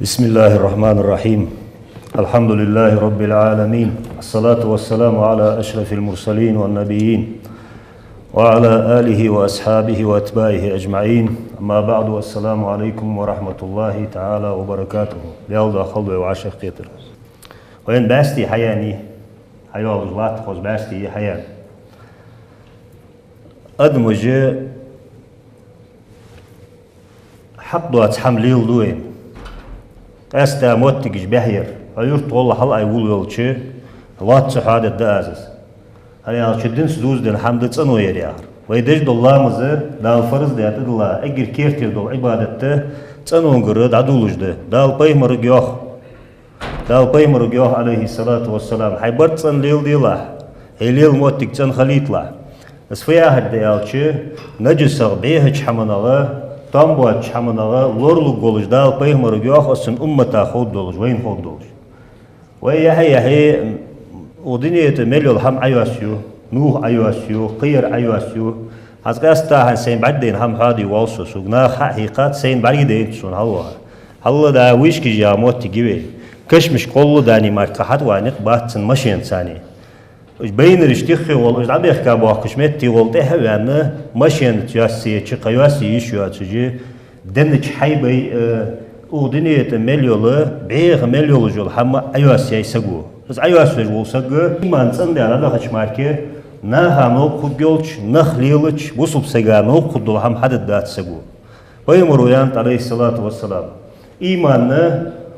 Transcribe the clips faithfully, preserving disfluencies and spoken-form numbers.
بسم الله الرحمن الرحيم. الحمد لله رب العالمين. الصلاة والسلام على أشرف المرسلين والنبيين وعلى آله وأصحابه وأتباعه أجمعين. أما بعد، السلام عليكم ورحمة الله تعالى وبركاته. Даьла духьа хилда вай вӀашагӀкхетар. Вайна бӀаьсти хьаяьннай, хьайоагӀаш латта хоза бӀаьсти хьаяьннай. Адамаша хьакъ доаца хӀама леладу вайна. Къаьстта моттигаш бӀехъяр. Хьо юрта гӀолла хьалъайвулла велча, лоацца хьоадергда аз из. ХӀана аьлча динца дувзаденна хӀама да цӀено яр яхар. Вай деш дола ламаз, Дала фарз даь тӀадилла, эггара кертера дола Ӏибадат да, цӀеногара дӀадоалаш да. Дала пайхамарга йоах. Дала пайхамарга йоах, Ӏалайхи ссалату вассалам: «Хьай барт цӀена леладелахь, хьай лела моттиг цӀена хилийталахь». Из фу яхар да аьлча, наджасах, бӀехача хӀаманах, тоам боацача хӀаманах лоралургволаш Дала пайхамарга йоах, из цун уммата ховргдолаш, вайна ховргдолаш. Вай яхье-яхье укх дунен тӀа мел йола хӀама Ӏойоассаю, нувх Ӏойоассаю, кхыяр Ӏойоассаю. ХӀанз къаьстта хӀанз сайна бӀаргадайна хӀама хьоадийта воал со, сога наха хьа а хьийхад, сайна бӀаргадайнад сона хьалха. Хьалха да вышкаш яха моттиг я вай. Кашамашка кхолла дани мара кхы хьатӀаваьнна никъ бац цун машенаца. Уж байнараш тӀеххье гӀолла, уж дӀабехка боахкача метте гӀолла тӀехьа а ваьнна, машенаца йоассаеча, кхы йоассае йиш йоацаш, деннача хьайбай, э, укх дунен тӀа мел йола, бӀеха мел йолаш йола хӀама Ӏойоассаяьй саго. Из Ӏойоассавеш вола саг, иман цӀендаь дӀадахача мара, наха новкъа хургйолча, нах лелача, бусалба сага новкъа хургдола хӀама хьадергдац саго. Пайхамаро аьннад, Ӏалайхи ссалату вассалам: «Иман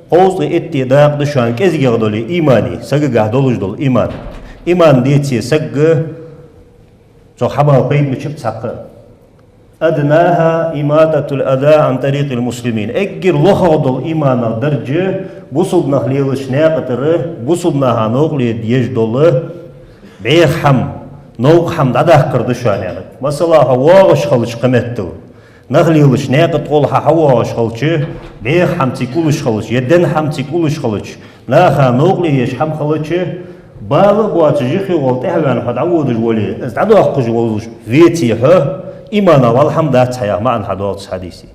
кховзткъеи итт дакъа да шоана кӀезигагӀа долий имани, сагагахь долаш дола иман». Иман деце саг, цох хьабала пайда беча ба цхьаккха. «أدناها إماطة الأذى عن طريق المسلمين». Эггара лохагӀа дола иманах даржа бусалба нах лелача наькъа тӀара бусалба наха новкъарле еш дола бӀеха хӀама, новкъа хӀама дӀадаккхар да шоана, аьннад. Масала, хьо воагӀаш хилча кхы меттел, нах лелача наькъа тӀа гӀолла хьо хьавоагӀаш хилча, бӀеха хӀама цига уллаш хилча, е денна хӀама цига уллаш хилча, наха новкъарле еш хӀама хилча, бала а боацаш, жихи гӀолла тӀехьа а ваьнна хьо дӀаводаш вале, из дӀадоаккхаш волаш веце хьо, иманах вӀалла хӀама дац хьа яха маӀан хьадоал цу хьадиса.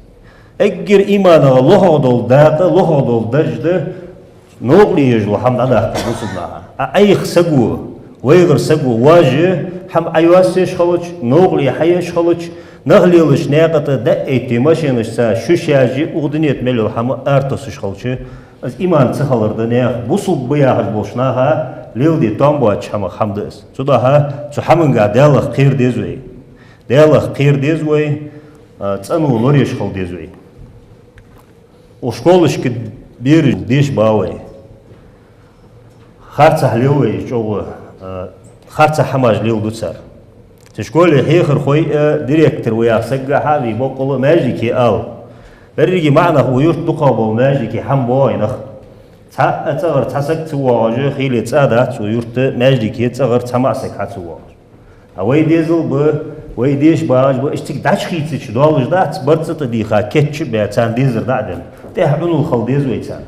Эггара иманах лохагӀа дола дакъа, лохагӀа дола дарж да новкъарле еш дола хӀама дӀадаккхар бусалба наха. А Ӏайха саго, вайгӀар саго, вож хӀама Ӏойоассаеш хилча, новкъарле хьаеш хилча, нах лелача наькъа тӀа дӀа а этте, машенашца шуш яьжа, укх дунен тӀа мел йола хӀама аратоссаш хилча, из иман ца хилар да. Наьха бусалба ба яхаш болча наха леладе тоам боацача хӀамах хӀама да из. Цудухьа цу хӀамангахь Даьлах кхера деза вай. Даьлах кхера деза вай, а, цӀено лораеш хила деза вай. Укх школашка бераш деша ба вай. Харцахьа лел вай чӀоагӀа, а, харцахьа хӀамаш леладу цар. Цу школе хьехархой а, директор ва яха саг а хьа а вий, боккъала маьждиге ала. Беррига маӀа нах укх юрта дукхагӀа бола маьждиге хӀама боагӀа нах. Цхьа а цӀагӀара цхьа саг ца воагӀаш хиле цӀа дац укх юрта маьждиге цӀагӀара цхьа маӀа саг хьа ца воагӀаш. А вай дезал ба, вай деша багӀаш ба, уж цига дӀачухийцача доаллаш дац, барзкъа тӀа дийха кийча а баь, царна дезар дӀа а денна. ТӀехьа Ӏунал хила деза вай царна.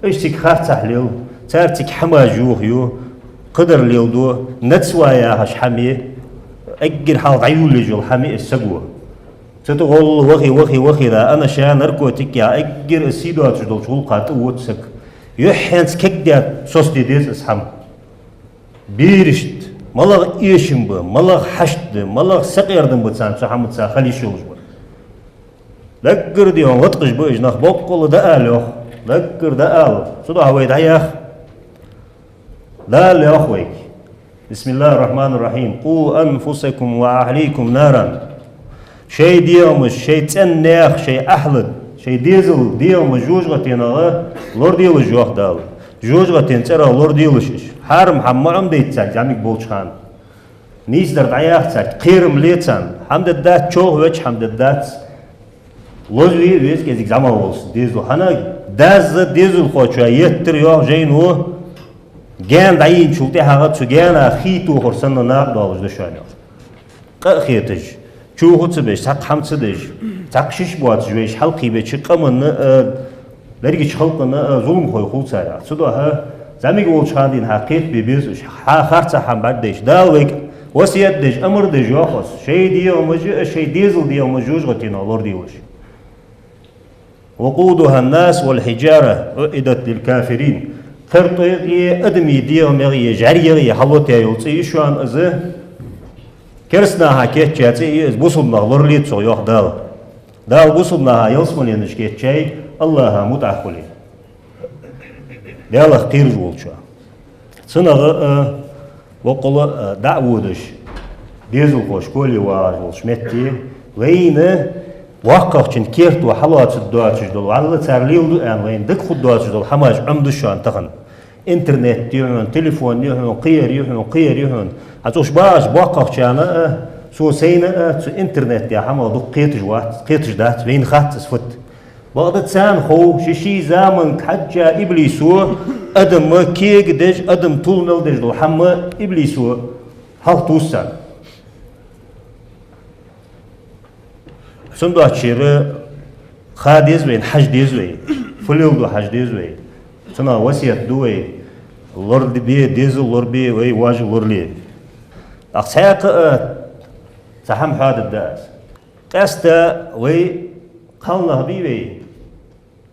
Уж цига харцахьа лел, цар цига хӀамаш йохаю, кхыдар леладу, нацва яхаш хӀама я, эггара хьалха дӀайолалуш йола хӀама я из саго. Цу тӀа гӀолла вахе, вахе, вахе, да, анаша, наркотик я, эггара из сий доацаш долча гӀулакха тӀа вода саг. Юххьанца кегдаь соцаде деза из хӀама. Берашта малагӀа эшам ба, малагӀа хьашт да, малагӀа сакъердам ба царна цу хӀамаца хила йиш йолаш бар. Даггара дегӀа латкъаш ба уж нах, боккъала дӀаала йоах, даггара дӀаала. Цудухьа вай дӀаяха, Дала йоах вайга: بسم الله الرحمن الرحيم. «قوا أنفسكم وأهليكم نارا». Шоай дегӀамаш, шоай цӀен наьха, шоай ахьлад, шоай дезал, дегӀамаш жожагӀатенах лораделаш, йоах Дала. ЖожагӀатен цӀерах лораделаш уж. Хьарам хӀама ма Ӏомадайта царга зӀамига болча хана. Нийсдар дӀаяха царга, кхерам ле царна. ХӀама дергдац, човхавеча хӀама дергдац. Лозаве а веза кӀезига зӀамагӀа волча дезало. ХӀана, дас дезалхочоа еттар, йоах жайно, гаьна дӀаеначул тӀехьагӀа цу гаьна хий тохар санна накъадоалаш да шоана, йоах. Къа а хеташ, чувху ца беш, цхьаккха хӀама ца деш, цхьаккха шиш боацаш вайша хьалкхебеча къаманна а, дерригача халкъанна а зуламхой хул царех. Цудухьа зӀамига волча хана денз хьакхетабе беза уж. Хьа харцахьа хӀама бӀаргадайча, Дала вайга васкет деш, амар деш, йоах из: шоай дегӀамаш а, шоай дезал дегӀамаш а жожагӀатенах лораделаш. وقودها الناس والحجارة أعدت للكافرين. КхертӀой а, адамий дегӀамех а, жӀаргех а хьалотаяь йола цӀи я шоана из. Кераста наха кийчъяь цӀи я из, бусалба нах лорале цох, йоах Дала. Дала бусалба наха ялсмаленаш кийчъяьй, АллахӀа мутӀахьа хуле, Даьлах кхераш волчоа. Цунах а, боккъала а дӀа а водаш, дезалхо школе вагӀаш волча метте, вайна воккхагӀчун керто хьалоацаргдоацаш дола, валлахӀи, цар леладу аьнна, вайна дагахургдоацаш дола хӀамаш Ӏомаду шоана тахан. Интернет я хьона, телефон я хьона, кхыяр я хьона, кхыяр я хьона. Хьа цу уж багӀача боккхагӀчарна а, сона сайна а цу интернет яха хӀамах дукха кхеташ вац, кхеташ дац, вайна хац из фуд. Бакъда царна хов, ший-ший заманга хьежжа иблисо, адам кегадеш, адам тувла мел деш дола хӀама иблисо хьалхатувс царна. Цудухьа шера ха деза вайна, хьажа деза вай, фу леладу хьажа деза вай. Цунах васкет ду вай, лорабе, дезал лорабе, вай воаш лорале. ТӀаккха цхьаькха а цхьа хӀама хьоадергда аз. Къаьстта вай кхалнах бий вай,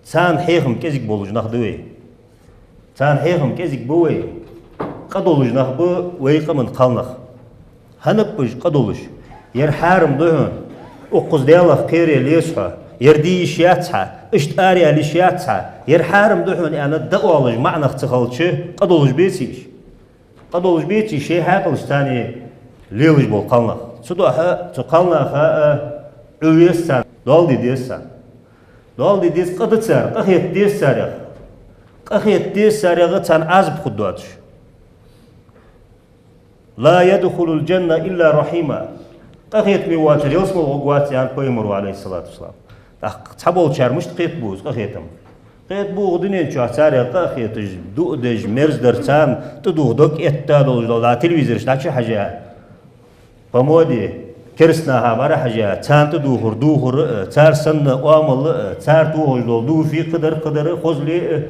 царна хьехам кӀезига болаш нах да вай. Царна хьехам кӀезига ба вай, къа долаш нах ба вай къаман кхалнах. ХӀанз уж къа долаш? Ер хьарам да хьона, укхаза Даьлах кхере леза хьо, ер де йиш яц хьа, иштта араяла йиш яц хьа, ер хьарам да хьона аьнна дӀаоалаш маӀа нах ца хилча, къа долаш беций уж? Къа долаш беций шоай хьаькъалашца царна лелаш бола кхалнах? Цудухьа цу кхалнаха а Ӏу веза царна, доал де деза царна. Доал де деза, къа да цар, къахета деза царех. Къахета деза царех, царна Ӏазап хургдоацаш. «لا يدخل الجنة إلا رحيما». Къахетаме воацар ялсмала гӀоргвац, аьннад пайхамаро, Ӏалайхи ссалату вассалам. ТӀаккха цхьаболчар мишта кхетабу из къахетам? Кхетабу укх дунен чу царех къа а хеташ, дуӀа деш, мерза дар царна тӀадувха дог этта долаш дола, телевизорашка дӀачухьежа, по моде кераста наха бӀарахьежа, царна тӀадувхар дувхар а, цар санна оамал а, цар тохаш дола дуфи, кхыдар, кхыдар, хозал а,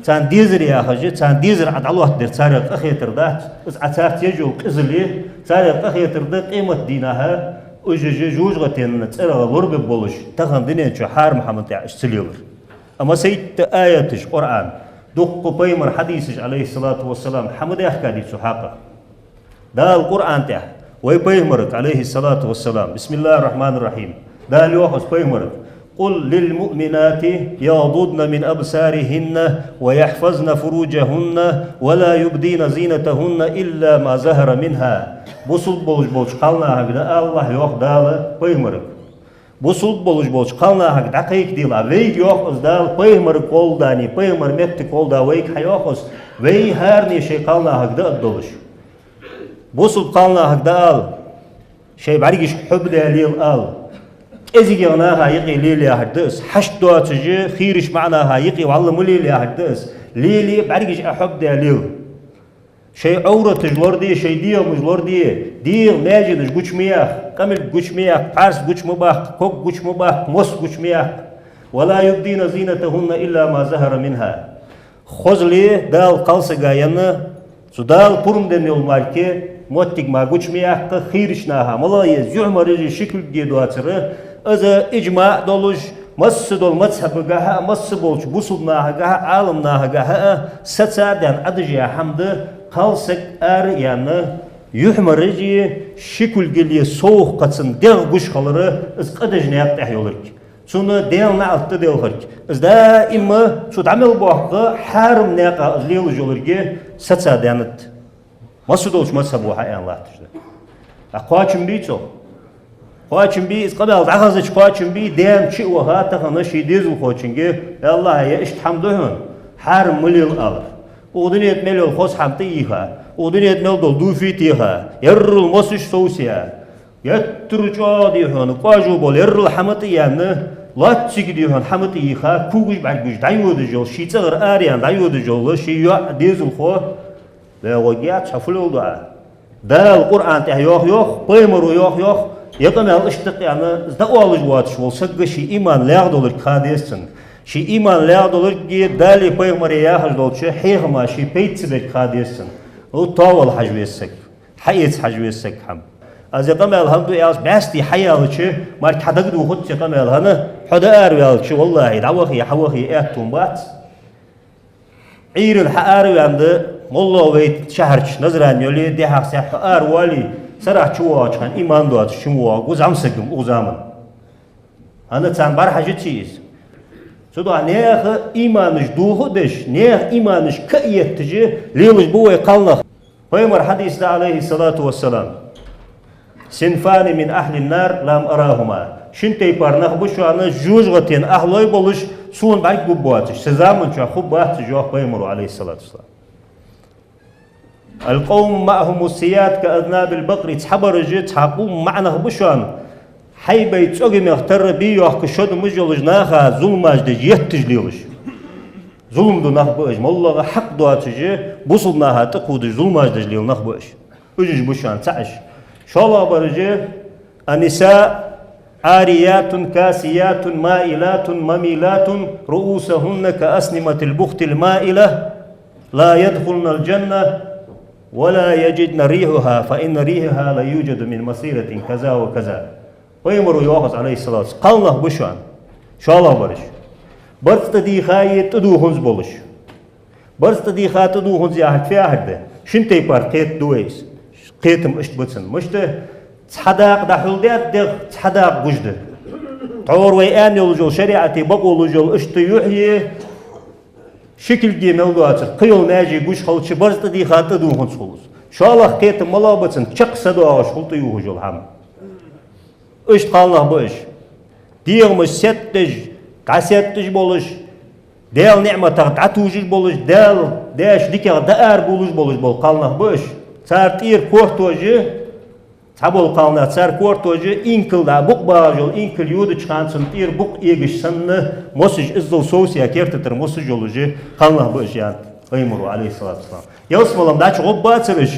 царна дезар яхаш, царна дезар Ӏа дӀалоаттадер царех къахетар дац, из Ӏа царца еш йола къизал я, царех къахетар да къематдийнахьа уж жожагӀатен цӀерах лорабергболаш, тахан дунен чу хьарам хӀаман тӀа уж ца лелар. Амма сайтта аяташ Къуръан, дуккха пайхамара хьадисаш, Ӏалайхи ссалату вассалам, хӀама даьхкад цу хьакъехьа. Дала Къуръан тӀа вай пайхамарга, Ӏалайхи ссалату вассалам, بسم الله الرحمن الرحيم, Дала йоах из пайхамарга: «قل للمؤمنات يغضضن من أبصارهن ويحفظن فروجهن ولا يبدين زينتهن إلا ما ظهر منها». Бусалба болаш болча кхалнахага дӀаала, йоах Дала пайхамарга. Бусалба болаш болча кхалнахага дӀакхайкаделахь, вайга йоах из Дала, пайхамара гӀолла а, пайхамара метта гӀолла а вайга хьайоах из, вай хӀаране шоай кхалнахага дӀааргдолаш. Бусалба кхалнахага дӀаала, шоай бӀаргашка хьоб даь лела ала. КӀезигагӀа наха юкъе лела яхар да из, хьашт доацаш, хийрача маӀа наха юкъе вӀалла ма лела яхар да из, лелае, бӀаргаш а хьоб даь лела. Шоай Ӏовраташ лораде, шоай дегӀамаш лораде, дегӀа маьженаш гуча ма яккха, къамилг гуча ма яккха, пхьарс гуча ма баккха, ког гуча ма баккха, мос гуча ма яккха. «ولا يبدين زينتهن إلا ما ظهر منها». Хозал, Дала кхалсага енна, цу Дала пурам денна йола мара моттиг мара гуча ма яккха, хийрача наха мала еза юхьмараш ши кулге доацар, из иджмаӀ долаш, масса дола мазхӀабагахьа а, масса болча бусалба нахагахьа а, Ӏаламнахагахьа а сацадаьнна Ӏадажа хӀама да, кхалсаг ара а яьнна, юхьмараш ши кулгал совгӀа кхацан дегӀ гуш хилар, из къа деш наькъа тӀа йолга. Цунна Даьла наӀалт да делхарга. Из даим цо дӀа мел боаккхача хьарам наькъа из лелаш йолга сацадаьннад. Масса долча мазхӀабо хьааьнна латташ да. ТӀаккха кхоачам бий цох? Кхоачам бий, из къамаьл дӀахазача кхоачам бий, даьна чу а ваха тахан ший дезалхочунга: «Я АллахӀ, е иштта хӀама да хьона, хьарам ма лела», — алар. Укх дунен тӀа мел йола хоза хӀама тӀайийха, укх дунен тӀа мел дола дуфи а теха, ерригача мосаш совсаяь, геттара чӀоагӀа, дий хьона, кӀажу бола ерригача хӀама тӀаяьнна, лоацца, дий хьона, хӀама тӀайийха, когаш-бӀаргаш дӀайодаш йола, ший цӀагӀара араяьнна дӀайодаш йола ший йоӀ, дезалхо, вагӀа яц хьо, фу леладу Ӏа? Дала Къуръан тӀа йоах, йоах, пайхамаро йоах, йоах, е къамаьл иштта да аьнна, из дӀаоалаш воацаш вола саг ший иман лаьгӀа долга ха деза цунна. Ший иман лаьгӀа долга, Далеи пайхамареи яхаш долча хьехама ший пайда ца берга ха деза цунна. Ну, тоавала хьажа веза саг. Хьаэца хьажа веза саг хӀама. Аз ер къамаьл хӀана ду аьлча, бӀаьсти хьаяьлча, мара хьа дагадохац ер къамаьл хӀана, хьо дӀаараваьлча, валлахӀи, дӀавахе, хьавахе аьттув бац. Ӏуйрийна хьаараваьнна, моллагӀа вай шахьарча Назране йоле, дехьа-сехьа аравоале, сарахьа чувоагӀача хана иман доацаш чувоагӀаргва зӀамсаг-м укх заман. ХӀана, царна бӀарахьажаций из? Цудухьа наьха иманаш дохадеш, наьха иманаш каэтташ лелаш ба вай кхалнах. Пайхамара хьадис да, عليه الصلاة والسلام: «صنفان من أهل النار لم أرهما». Шин тайпара нах ба шоана жожагӀатен ахӀлой болаш, сона бӀаргагургбоацаш, са заман чухь хургбац уж, йоах Пайхамаро, عليه الصلاة والسلام. «القوم معهم السياط كأذناب البقر». Цхьабараш, цхьа къовм маӀа нах ба шоана, хьайбай цӀогамех тара бе йоахка шодамаш йолаш, наха зуламаш деш етташ лелаш. Зулам ду нах ба уж, моллагӀа хьакъ доацаш, бусалба наха тӀакхувдаш зуламаш деш лела нах ба уж. Уж уж ба шоана цаӀаш. ШоллагӀбараш: «النساء عاريات كاسيات مائلات مميلات رؤوسهن كأسنمة البخت المائلة لا يدخلن الجنة ولا يجدن ريحها فإن ريحها ليوجد من مسيرة كذا وكذا». Пайхамаро йоах, عليه الصلاة والسلام, кхалнах ба шоана. ШоллагӀбараш: барзкъа тӀадийха, тӀадувханза болаш. Барзкъа тӀадийха, тӀадувханза яхар фу яхар да? Шин тайпара кхетаду вай из. Кхетам иштта ба цун. Мишта? Цхьа дакъа дӀахьулдаьд дегӀ, цхьа дакъа гуш да. Тхьовра вай аьнна йолаш йола, шариӀате бокъо луш йола иштта юхьи шикилги мел доацар, кхы йола маьже гуш хилча, барзкъа тӀадийха, тӀадувханза хул из. ШоллагӀа кхетам малагӀа ба цун? Чакх са доагӀаш хул тӀаювхаш йола хӀама. Иштта кхалнах ба уж. ДегӀамаш сетташ, дӀасетташ болаш, Даьла ниӀматах дӀатувжаш болаш, Даьла даьча диках дӀаарабувлаш болаш бола кхалнах ба уж. Цар тӀера кортожи, цхьабола кхалнах, цар кортожи инкал дӀа, букъ багӀаш йола инкал йодача хана цун тӀера букъ эгаш санна, мосаш иззал совсаь керта тӀара мосаш йолаш кхалнах ба уж, аьннад Пайхамаро, عليه الصلاة والسلام. Ялсмале дӀачугӀоргбацар уж,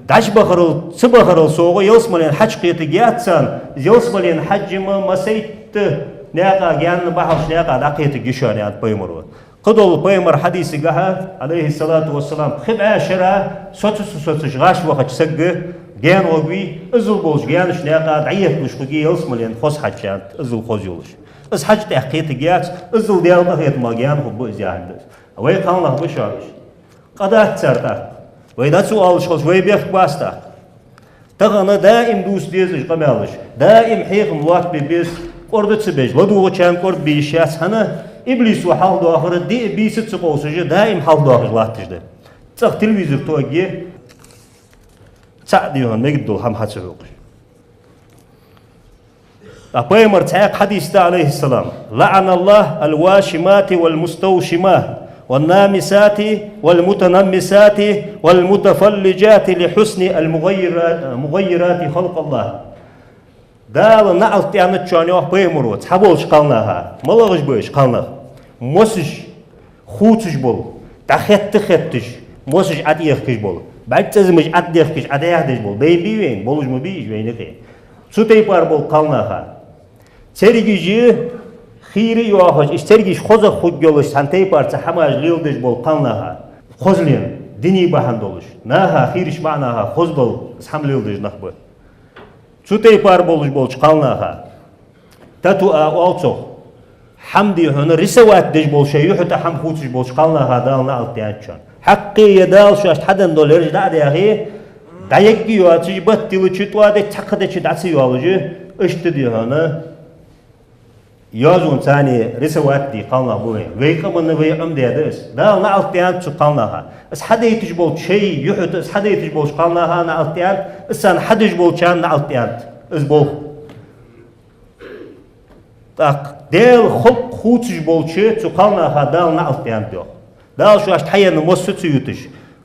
дӀачубахарал, ца бахарал совгӀа ялсмален хьаж кхетаргьяц царна, ялсмален хьаж-м массайтта наькъа гаьна бахьалча наькъа дӀакхетаргья шоана, аьннад Пайхамаро. Кхыдола Пайхамара хьадисагахьа, عليه الصلاة والسلام, пхи бӀаь шера соца ца соцаш гӀаш вахача сага гаьна гӀоргвий, иззал болча гаьнача наькъа дӀаетталуш хургья ялсмален хоза хьаж, аьннад, иззал хоза йолаш. Из хьаж тӀехьа кхетаргьяц, иззал Даьла къахетамах гаьна хургба из, яхар да из. Вай кхалнах ба шоана уж. Къа дац цар тӀаккха. Вай дӀа ца оалаш хилча, вай бехк бац тӀаккха. Тахан даим дувца деза уж къамаьлаш. Даим хьехам лоаттабе беза, кӀорда ца беш, ладувгӀачарна кӀорда бе йиш яц, хӀана, иблисо хьалхадоахар диъ бийса ца къовсаш, даим хьалхадоахаш латташ да. ЦӀагӀа телевизор тоге, цхьа дехьа мегаш дола хӀама хьа ца хьокхаш. А Пайхамара цхьаькха хьадис да, عليه السلام: «لعن الله الواشمات والمستوشمات والنامصات والمتنمصات والمتفلجات لحسن المغيرات، مغيرات خلق الله». Дала наӀалт аьннад шоана, йоах Пайхамаро, цхьаболча кхалнаха. МалагӀаш ба уж кхалнах? Мосаш хувцаш бола, дӀахетта-хетташ, мосаш ӀотӀаехкаш бола, бӀаргацӀазамаш ӀотӀадехкаш, ӀотӀадаьхьадеш бола, бейна бий вайна, болаш ма бий уж вайна юкъе. Цу тайпара бола кхалнаха. Цергаш хийра йоахаш, уж цергаш хозагӀа хургйолаш, цхьан тайпара цхьа хӀамаш леладеш бола кхалнаха. Хозлен, дине бахьан долаш, наха, хийрача маӀа наха хозбала из хӀама леладеш нах ба. Цу тайпара болаш болча кхалнаха. Тату а оал цох. ХӀама, дий хьона, рисовать деш бола, шоай юхьа тӀа хӀама хувцаш болча кхалнаха Дала наӀалт аьннад шоана. Хьакхе е Дала шоашта хьаденна дола ераш дӀа а даьхе, дӀаергья йоацаш, баттилача тӀоа деча, цхьаккха деча дӀа ца йоалаш, иштта, дий хьона, йоазонца царна рисовать де кхалнах ба вай. Вай къаманна вай Ӏомадаь да из. Дала наӀалт аьннад цу кхалнаха. Из хьадайташ болча, шоай юхьа тӀа из хьадайташ болча кхалнаха наӀалт аьннад, из царна хьадеш болчарна наӀалт аьннад. Из болх. ТӀаккха Даьла халкъ хувцаш болча цу кхалнаха Дала наӀалт аьннад, йоах. Дала шоашта хьаенна мосс ца юташ,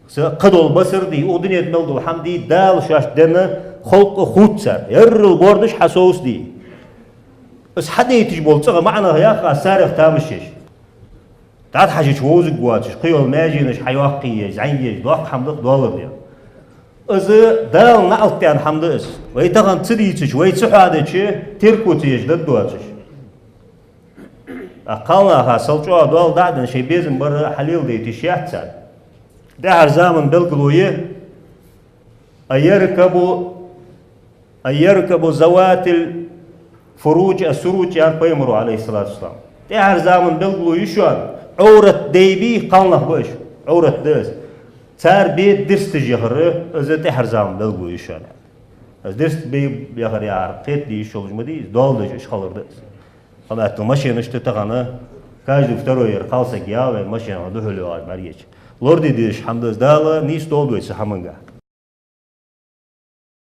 са кхыдола басар дий, укх дунен тӀа мел дола хӀама дий, Дала шоашта денна халкъ хувц цар. Ерригал бордаш хьасовс дий. Из хьадайташ бола цӀагӀа маӀа нах яха, царех тамаш еш. ДӀатӀахьежача вовзаргвоацаш, кхы йола маьженаш хьайоаккхе еза, зӀамига еза, доккха хӀама да-кх доаллар ер. Из Дала наӀалт аьнна хӀама да из. Вай тахан ца дийцача, вай ца хьоадича, терко ца еш даргдоацаш. А кхалнаха сел чӀоагӀа доал дӀа а денна, шоай безам бар хьалеладайта йиш яц царна. ДӀахьара заман белгало я: «أيركب أن يركبوا ذوات الفروج السروج, аьннад пайхамара, عليه الصلاة والسلام. ТӀехьара заман белгало я шоана, Ӏоврат даьй бий кхалнах ба уж, Ӏоврат да из. Цар бе дирсташ яхар, из тӀехьара заман белгало я шоана. Из дирст бе яхар яхар кхетаде йиш йолаш ма дий из, доал деш уж хилар да из. Хьаматтал машенаш да тахан, каждый второй-ер кхалсаг я вай машенах духьал йоагӀаш бӀаргеч. Лораде дезаш хӀама да из, Дала нийсдолда вай цу хӀаманга.